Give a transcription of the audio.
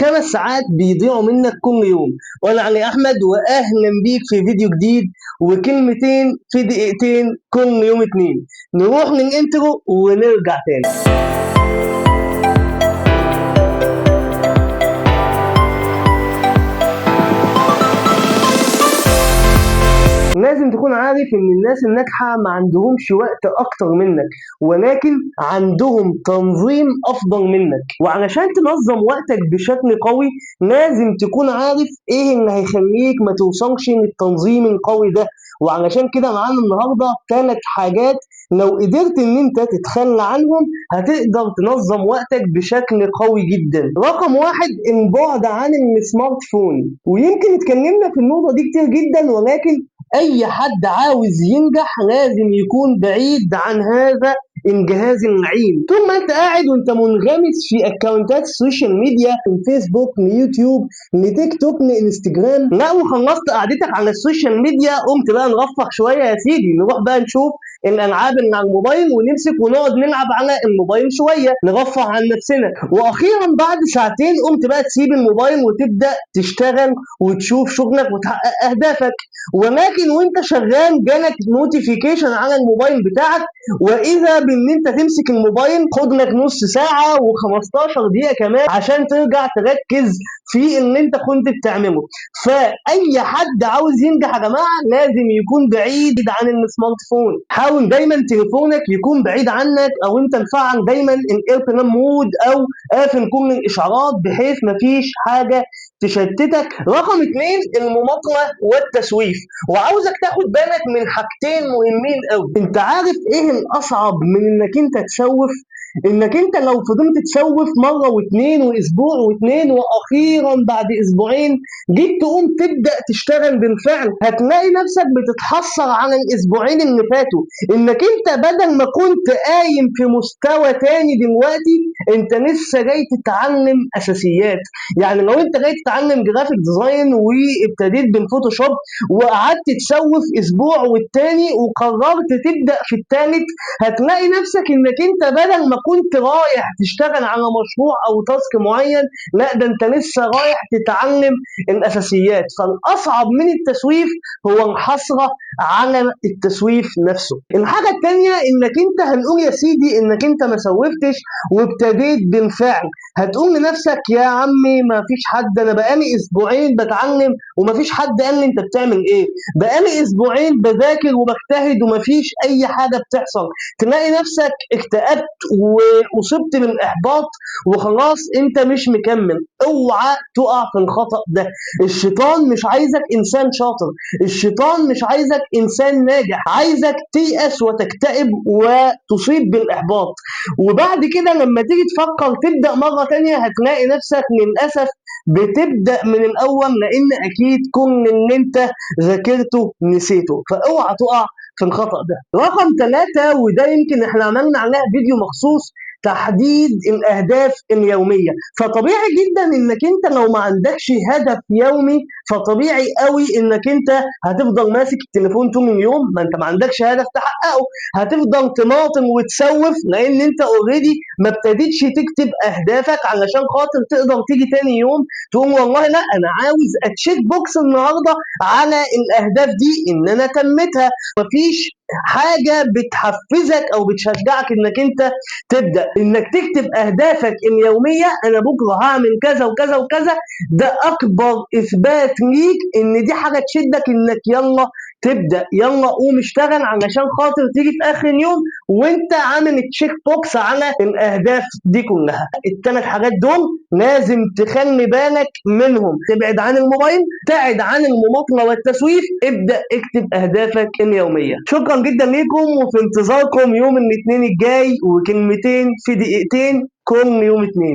5 ساعات بيضيعوا منك كل يوم. وانا علي احمد، واهلا بيك في فيديو جديد وكلمتين في دقيقتين كل يوم اتنين. نروح لل intro ونرجع تاني. لازم تكون عارف ان الناس الناجحة ما عندهمش وقت اكتر منك، ولكن عندهم تنظيم افضل منك. وعلشان تنظم وقتك بشكل قوي لازم تكون عارف ايه اللي هيخليك ما توصلش للتنظيم القوي ده. وعلشان كده معانا النهارده 3 حاجات لو قدرت ان انت تتخلى عنهم هتقدر تنظم وقتك بشكل قوي جدا. رقم 1، البعد عن ال smart phone. ويمكن اتكلمنا في النقطة دي كتير جدا، ولكن اي حد عاوز ينجح لازم يكون بعيد عن هذا الجهاز اللعين. طول ما انت قاعد وانت منغمس في اكونتات ال social media، من فيسبوك ليوتيوب لتيك توك لانستجرام، لا وخلصت قعدتك على ال social media قمت بقى نرفه شوية يا سيدي، نروح بقى نشوف الالعاب اللي على الموبايل ونمسك ونقعد نلعب على الموبايل شوية نرفه عن نفسنا. واخيرا بعد ساعتين قمت بقى تسيب الموبايل وتبدا تشتغل وتشوف شغلك وتحقق اهدافك. ولكن وانت شغال جالك notification على الموبايل بتاعك، واذا بان انت تمسك الموبايل خد لك نص ساعة و15 دقيقة كمان عشان ترجع تركز في اللي انت كنت بتعمله. فاي حد عاوز ينجح يا جماعة لازم يكون بعيد عن ال smart phone. حاول دايما تليفونك يكون بعيد عنك، او انت مفعل دايما ال airplane mode او قافل كل الاشعارات بحيث مفيش حاجة تشتتك. رقم 2، المماطله والتسويف. وعاوزك تاخد بالك من حاجتين مهمين قوي. انت عارف ايه الاصعب من انك انت تسوف؟ انك انت لو فضلت تسوف مرة واثنين واسبوع واثنين، واخيرا بعد اسبوعين جيت تقوم تبدا تشتغل بالفعل، هتلاقي نفسك بتتحسر على الاسبوعين اللي فاتوا. انك انت بدل ما كنت قايم في مستوى تاني دلوقتي انت لسه جاي تتعلم اساسيات. يعني لو انت جاي تتعلم graphic design وابتديت بال Photoshop وقعدت تسوف اسبوع والتاني وقررت تبدا في التالت، هتلاقي نفسك انك انت بدل ما كنت رايح تشتغل على مشروع او task معين، لا ده انت لسه رايح تتعلم الاساسيات. فالاصعب من التسويف هو الحسرة على التسويف نفسه. الحاجة الثانية انك انت هنقول يا سيدي انك انت ما سوفتش وابتديت بالفعل، هتقول لنفسك يا عمي ما فيش حد، انا بقالي اسبوعين بتعلم وما فيش حد قال لي انت بتعمل ايه، بقالي اسبوعين بذاكر وبجتهد وما فيش اي حاجة بتحصل. تلاقي نفسك اكتئبت واصبت بالاحباط وخلاص انت مش مكمل. اوعى تقع في الخطأ ده. الشيطان مش عايزك انسان شاطر، الشيطان مش عايزك انسان ناجح، عايزك تيأس وتكتئب وتصيب بالاحباط. وبعد كده لما تيجي تفكر تبدأ مرة تانية هتلاقي نفسك للأسف بتبدأ من الأول، لأن أكيد كل اللي أنت ذاكرته نسيته. فأوعى تقع في الخطأ ده. رقم 3، وده يمكن احنا عملنا عليها فيديو مخصوص، تحديد الأهداف اليومية. فطبيعي جدا انك انت لو ما عندكش هدف يومي فطبيعي قوي انك انت هتفضل ماسك التليفون طول اليوم، ما انت ما عندكش هدف تحققه، هتفضل تماطل وتسوف لان انت already ما ابتديتش تكتب اهدافك علشان خاطر تقدر تيجي تاني يوم تقول والله لا انا عاوز ا check box النهارده على الاهداف دي ان انا تمتها. مفيش حاجة بتحفزك او بتشجعك انك انت تبدا انك تكتب اهدافك اليومية، انا بكره هعمل كذا وكذا وكذا. ده اكبر اثبات ليك ان دي حاجة تشدك انك يلا تبدا، يلا قوم اشتغل علشان خاطر تيجي في اخر اليوم وانت عامل check box على الاهداف دي كلها. ال3 حاجات دول لازم تخلي بالك منهم: تبعد عن الموبايل، تبعد عن المماطله والتسويف، ابدا اكتب اهدافك اليومية. شكرا جدا ليكم، وفي انتظاركم يوم الاثنين الجاي وكلمتين في دقيقتين كل يوم اثنين.